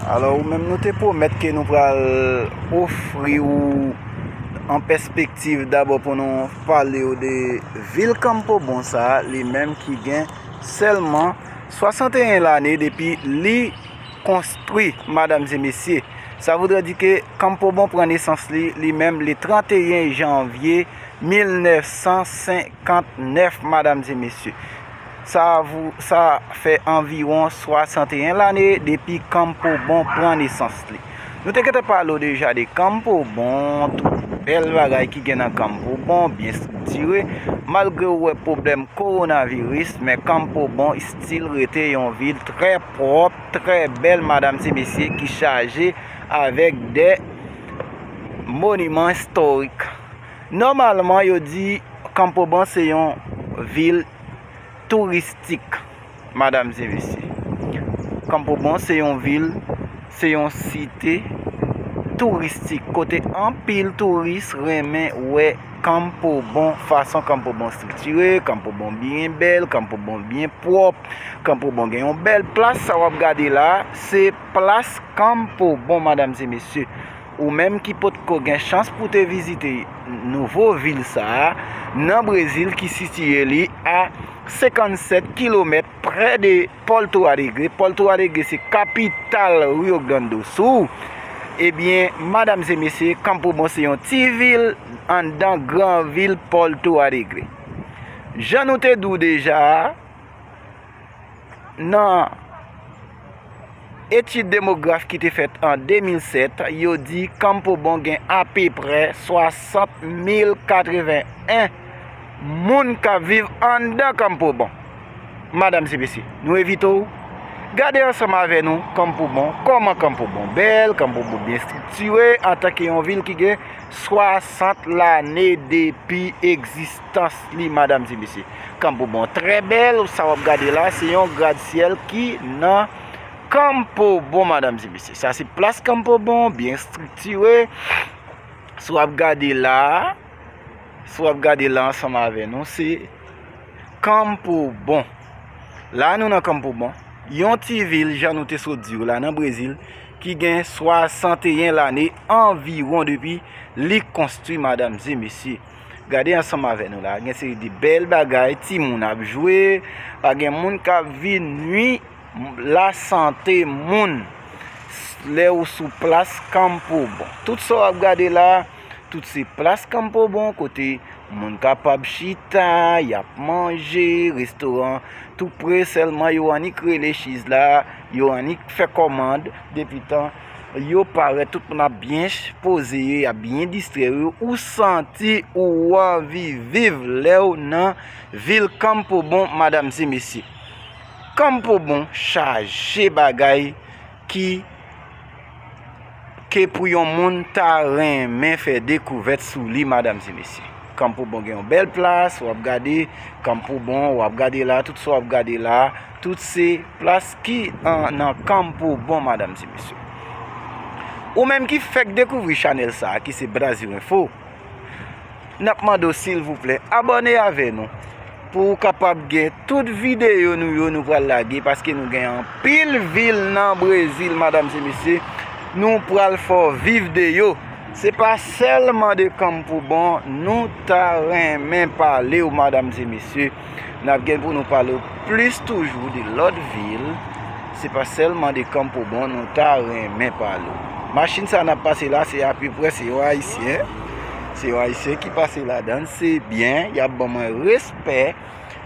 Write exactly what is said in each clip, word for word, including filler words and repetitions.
Alò, ou menm, nou te pwomèt ke nou pral ofri w an pèspektiv dabò pou nou pale w de vil Campo Bom sa a, li menm ki gen sèlman swasanteyen lane depi li konstwi, madam e mesye. Sa voudrait dire ke Campo Bom pran nesans li, li menm, le trannteyen janvye mil nèf san senkant nèf, madam e mesye. Sa vou, sa fè anviwon swasanteyen lane depi Campo Bom pran nesans li. Nou te gentan pale w deja de Campo Bom, tout bèl bagay ki gen nan Campo Bom, byen estriktire, malgre w wè pwoblèm kowonaviris, men Campo Bom still rete yon vil trè pwòp, trè bèl, madam e mesye, ki chaje avèk de moniman istorik. Nòmalman, yo di Campo Bom se yon vil touristik, madam e mesye. Campo Bom se yon vil, se yon site touristik, kote anpil touris renmen wè Campo Bom, fason Campo Bom estriktire, Campo Bom byen bèl, Campo Bom byen pwòp, Campo Bom gen yon bèl plas. Sa w ap gade la, se plas Campo Bom, madam e mesye. Ou menm ki potko gen chans pou te vizite nouvo vil sa a nan Brezil, ki sitiye li a senkannsèt kilomèt prè de Porto Alegre. Porto Alegre se kapital Rio Grande do Sul. Ebyen, madam e mesye, Campo Bom se yon ti vil anndan gran vil Porto Alegre. Jan nou te di w deja, nan etid demograf ki te fèt an de mil sèt, yo di Campo Bom gen apeprè swasant mil katreven en moun k ap viv anndan Campo Bom. Madam e mesye, nou envite w gade ansanm avè nou Campo Bom, kòman Campo Bom bèl, Campo Bom byen estriktire, antanke yon vil ki gen swasant lane depi egzistans li, madam e mesye. Campo Bom trè bèl, sa w ap gade la, se yon grasyèl ki nan Campo Bom, madam e mesye. Sa se plas Campo Bom, byen estriktire. Sa w ap gade la, sa w ap gade la ansanm avè nou, se Campo Bom. La, nou nan Campo Bom, yon ti vil, jan nou te sot di w la, nan Brezil, ki gen swasanteyen lane anviwon depi li konstwi, madam e mesye. Gade ansanm avè nou la, gen seri de bèl bagay, timoun ap jwe, pa gen moun k ap vin nwi lasante moun lè ou sou plas Campo Bom. Tout sa w ap gade la, tout se plas Campo Bom, kote moun kapab chita, y ap manje, restoran tou pre, sèlman yo annik rele chiz la, yo annik fè kòmand, depi tan yo parèt, tout moun ap byen ch-, poze yo, y ap byen distrè yo, ou santi ou anvi viv lè w nan vil Campo Bom, madam e mesye. Campo Bom chaje bagay ki, ke pou yon moun ta renmen fè dekouvèt sou li, madam e mesye. Campo Bom gen yon bèl plas, w ap gade Campo Bom, w ap gade la, tout sa w ap gade la, tout se plas ki an, nan Campo Bom, madam e mesye. Ou menm ki fèk dekouvri chanèl sa a, ki se Brasil Info, n ap mande w, silvouplè, abòne avè nou pou w kapab gen tout videyo nou yo nou pral lage, paske nou gen anpil vil nan Brezil, madam e mesye, nou pral fè w viv de yo. Se pa sèlman de Campo Bom nou ta renmen pale w, madam e mesye. N ap gen pou nou pale w plis toujou de lòt vil. Se pa sèlman de Campo Bom nou ta renmen pale w. Machin sa n ap pase la, se apeprè, se yon Ayisyen. Se yon Ayisyen ki pase ladan l, se byen, y ap ban mwen respè,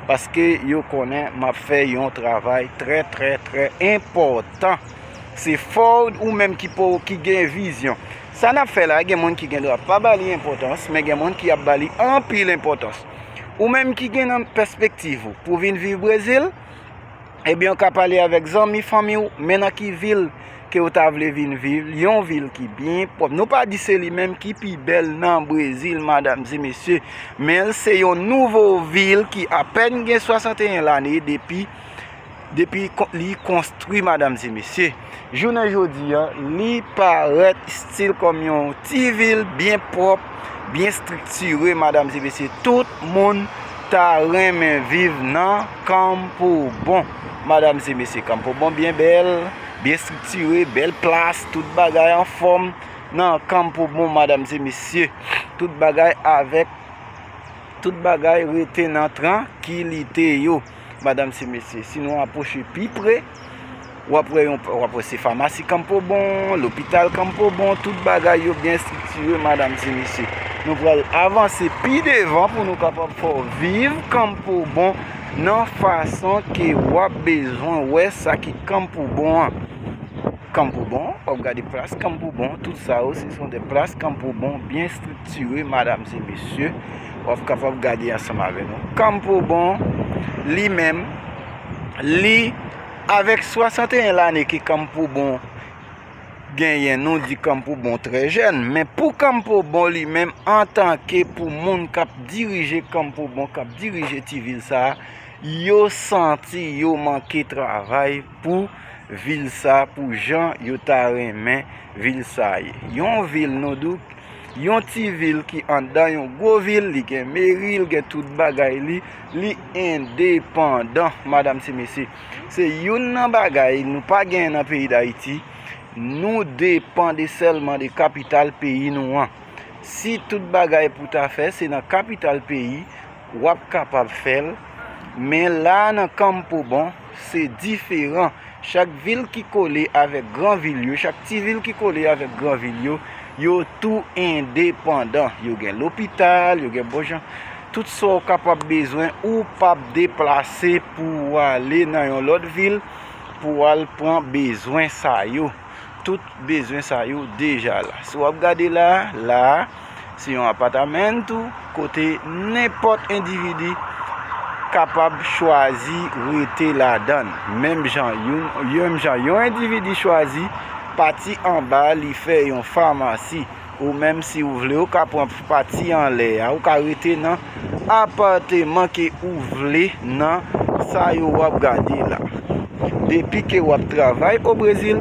paske yo konnen m ap fè yon travay trè, trè, trè enpòtan. Se fò ou menm ki po, ki gen vizyon. Sa n ap fè la, gen moun ki gen dwa pa ba li enpòtans, men gen moun ki ap ba li anpil enpòtans. Ou menm ki gen nan pèspektiv ou pou vin viv Brezil, ebyen, ou ka pale avèk zanmi, fanmi w, men nan ki vil ke w ta vle vin viv, yon vil ki byen pwòp. Nou pa di se li menm ki pi bèl nan Brezil, madam e mesye, men l se yon nouvo vil ki apèn gen swasanteyen lane depi, depi kon-, li konstwi, madam e mesye. Jounen jodi a, li parèt stil kòm yon ti vil byen pwòp, byen estriktire, madam e mesye. Tout moun ta renmen viv nan Campo Bom, madam e mesye. Campo Bom byen bèl, Byen estriktire, bèl plas, tout bagay anfòm nan Campo Bom, madam e mesye. Tout bagay avèk, tout bagay rete nan trankilite yo, madam e mesye. Si nou apwoche pi pre, w ap wè yon, w ap wè se famasi Campo Bom, lopital Campo Bom, tout bagay yo byen estriktire, madam e mesye. Nou pral avanse pi devan pou nou kapab fè w viv Campo Bom nan fason ke w ap bezwen wè sa ki Campo Bom an. Campo Bom, w ap gade plas Campo Bom, tout sa yo, se son de plas Campo Bom byen estriktire, madam e mesye. W ap kapab gade ansanm avè nou. Campo Bom, li menm, li, avèk swasanteyen lane ke Campo Bom genyen, nou di Campo Bom trè jèn, men pou Campo Bom li menm, antanke pou moun k ap dirije Campo Bom, k ap dirije ti vil sa a, yo santi yo manke travay pou vil sa, pou jan yo ta renmen vil sa ye. Yon vil, nou di w, yon ti vil ki anndan yon gwo vil, li gen meri, li gen tout bagay li, li endepandan, madam e mesye. Se youn nan bagay nou pa genyen nan peyi Dayiti. Nou depann de sèlman de kapital peyi nou an. Si tout bagay pou ta fè, se nan kapital peyi w ap kapab fè l. Men la nan Campo Bom, se diferan. Chak vil ki kole avèk gran vil yo, chak ti vil ki kole avèk gran vil yo, yo tou endepandan. Yo gen lopital, yo gen bon jan. Tout sa w kapab bezwen, ou p ap deplase pou w ale nan yon lòt vil pou w al pran bezwen sa yo. Tout bezwen sa yo deja la. Si w ap gade la, la a, se yon apartment tou, kote nenpòt endividi kapab chwazi rete ladan l. Menm jan yon, menm jan yon endividi chwazi pati anba, li fè yon famasi. Ou menm, si w vle, ou ka pran pati anlè a, ou ka rete nan apartman ke ou vle nan sa yo w ap gade la. Depi ke w ap travay o Brezil,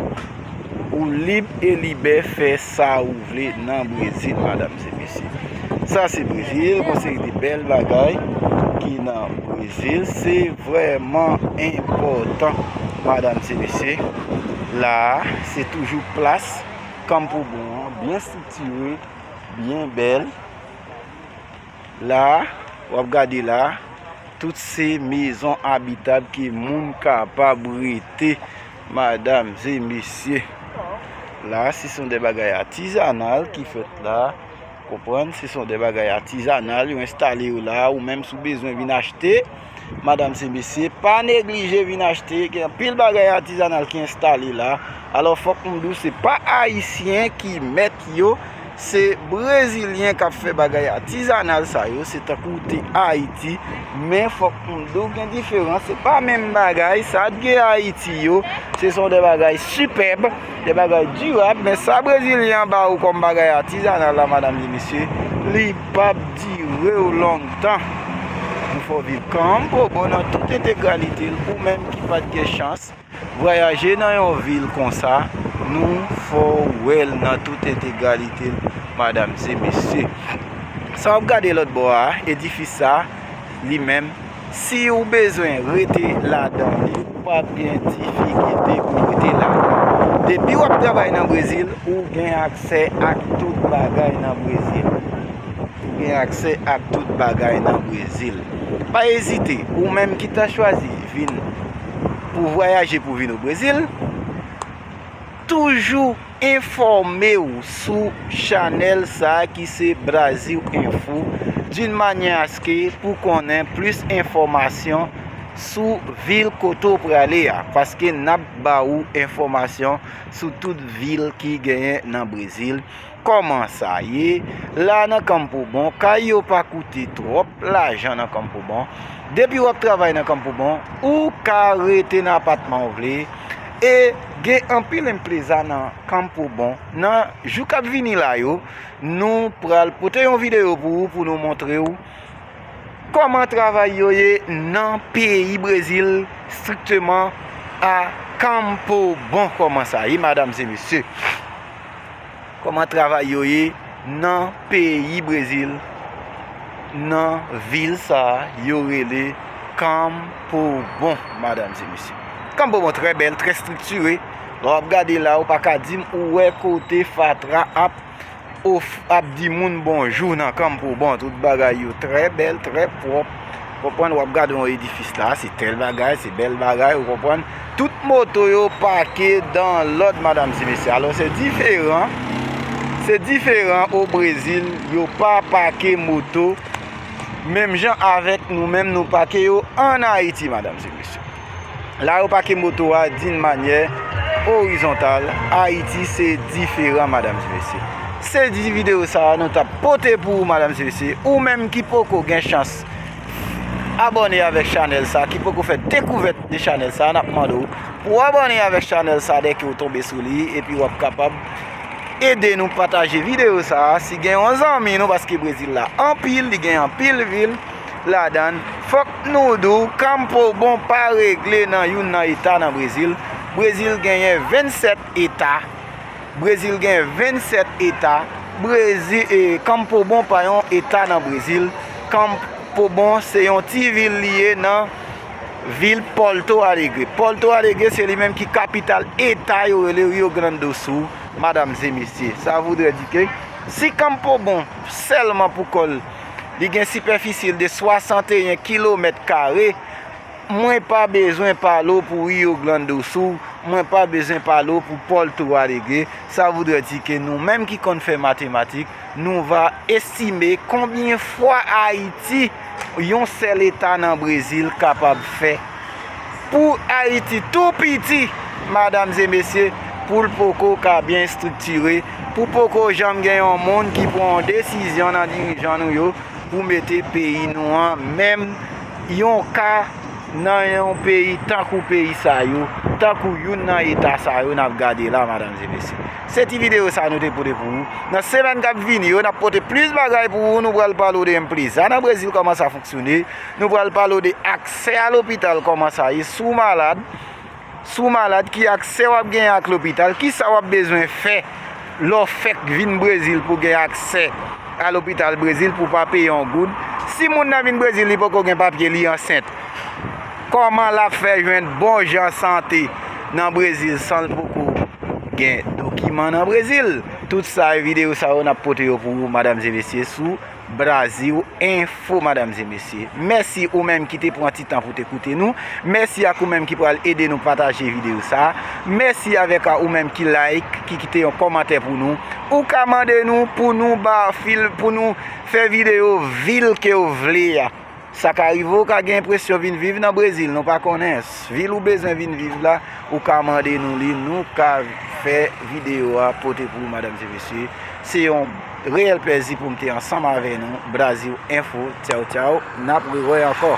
ou lib e libè fè sa ou vle nan Brezil, madam e mesye. Sa se Brezil, gon seri de bèl bagay ki nan Brezil. Se vrèman enpòtan, madam e mesye. La a, se toujou plas Campo Bom an, byen estriktire, byen bèl. La a, w ap gade la a, tout se mezon abitab ke moun kapab rete, madam e mesye. La a, se son de bagay atizanal ki fèt la a. Konprann, se son de bagay atizanal, yo enstale yo la a, ou menm si w bezwen vin achte, madam e mesye, pa neglije vin achte, gen anpil bagay atizanal ki enstale la. Alò, fòk m di w, se pa ayisyen ki mèt yo, se brezilyen k ap fè bagay atizanal sa yo, se tankou w te Ayiti, men fòk m di w gen diferans, se pa menm bagay, sa t gen Ayiti yo, se son de bagay sipèb, de bagay dirab, men sa brezilyen an ba ou kòm bagay atizanal la, madam e mesye, li p ap dire w lontan. Nou fè w viv Campo Bom nan tout entegralite l, ou menm ki pa t gen chans vwayaje nan yon vil konsa, nou fè w wè l nan tout entegralite l, madam e mesye. Sa w ap gade lòt bò a, edifis sa, li menm, si w bezwen rete ladan li, ou p ap gen difikilte pou w rete ladan. Depi w ap travay nan Brezil, ou gen aksè ak tout bagay nan Brezil. Ou gen aksè ak tout bagay nan Brezil. Pa ezite, ou menm ki ta chwazi vin pou vwayaje pou vin o Brezil, toujou enfòme w sou chanèl sa a ki se Brasil Info, d'une manière à ce que pou konnen plis enfòmasyon sou vil kote w prale a, paske n ap ba ou enfòmasyon sou tout vil ki genyen nan Brezil, kòman sa ye. La nan Campo Bom, kay yo pa koute twòp lajan nan Campo Bom. Depi w ap travay nan Campo Bom, ou ka rete nan apatman w vle. E gen anpil empreza nan Campo Bom. Nan jou k ap vini la yo, nou pral pote yon videyo pou ou, pou nou montre w kòman travay yo ye nan peyi Brezil, estrikteman a Campo Bom, kòman sa ye, madam e mesye. Kòman travay yo ye nan peyi Brezil, nan vil sa a yo rele Campo Bom, madam e mesye. Campo Bom trè bèl, trè estriktire, Lè w ap gade la, ou pa ka di m ou wè kote fatra ap of, ap di moun bonjou nan Kanpobon. Tout bagay yo trè bèl, trè pwòp. Konprann, w ap gade yon edifis la, se tèl bagay, se bèl bagay, ou konprann. Tout moto yo pake dan lòd, madanm e mesye. Alò, se diferan. Se diferan o Brezil, yo pa pake moto menm jan avèk nou menm, nou pake yo ann Ayiti, madanm e mesye. La yo pake moto a d'une manière horizontal. Ayiti se diferan, madanm e mesye. Se ti videyo sa a nou t ap pote pou ou, madanm e mesye. Ou menm ki poko gen chans abòne avèk chanèl sa, ki poko fè dekouvèt de chanèl sa, n ap mande w pou w abòne avèk chanèl sa dèke w tonbe sou li, epi w ap kapab ede nou pataje videyo sa a. Si gen yon zanmi nou, paske Brezil la anpil, li gen anpil vil ladan l. Fòk nou di w, Kanpobon pa regle nan youn nan eta nan Brezil. Brezil genyen vennsèt eta. Brezil gen vennsèt eta. Brezil, e, Kanpobon pa yon eta nan Brezil. Kanpobon se yon ti vil li ye nan vil Porto Alegre. Porto Alegre se li menm ki kapital eta yo rele Rio Grande do Sul, madanm e mesye. Sa voudrait dire que si Kanpobon sèlman pou kò l, li gen sipèfisi l de swasanteyen kilomèt kare, mwen pa bezwen pale w pou Rio Grande do Sul, mwen pa bezwen pale w pou Porto Alegre. Sa voudrait dire que nou menm ki konn fè matematik, nou va estime konbyen fwa Ayiti, yon sèl eta nan Brezil, kapab fè. Pou Ayiti tou piti, madanm e mesye, pou l poko ka byen estriktire, pou poko janm gen yon moun ki pran yon desizyon nan dirijan nou yo pou mete peyi nou an menm yon ka nan yon peyi tankou peyi sa yo, tankou youn nan eta sa yo n ap gade la, madanm e mesye. Se ti videyo sa nou te pote pou ou. Nan semèn k ap vini yo, n ap pote plis bagay pou ou. Nou pral pale w de enpreza nan Brezil, kòman sa fonksyone. Nou pral pale w de aksè a lopital, kòman sa ye. Si w malad, si w malad, ki aksè w ap genyen ak lopital, kisa w ap bezwen fè lè w fèk vin Brezil pou gen aksè a lopital Brezil pou w pa peye yon goud. Si moun nan vin Brezil, li poko gen papye, li ansent, kòman l ap fè jwenn bon jan sante nan Brezil san l poko gen dokiman nan Brezil? Tout sa, videyo sa yo, n ap pote yo pou ou, madanm e mesye, sou Brasil Info, madanm e mesye. Mèsi ou menm ki te pran ti tan pou te koute nou. Mèsi ak ou menm ki pral ede nou pataje videyo sa. Mèsi avèk a ou menm ki like, ki kite yon kòmantè pou nou. Ou ka mande nou pou nou ba fil, pou nou fè videyo vil ke w vle a. Sa ka rive w ka gen enpresyon vin viv nan Brezil, nou pa konnen. Vil ou bezwen vin viv la, ou ka mande nou li, nou ka fè videyo a pote pou ou, madanm e mesye. Se yon reyèl plèzi pou m te ansanm avè nou. Brasil Info, tchaw, tchaw, n ap rewè ankò.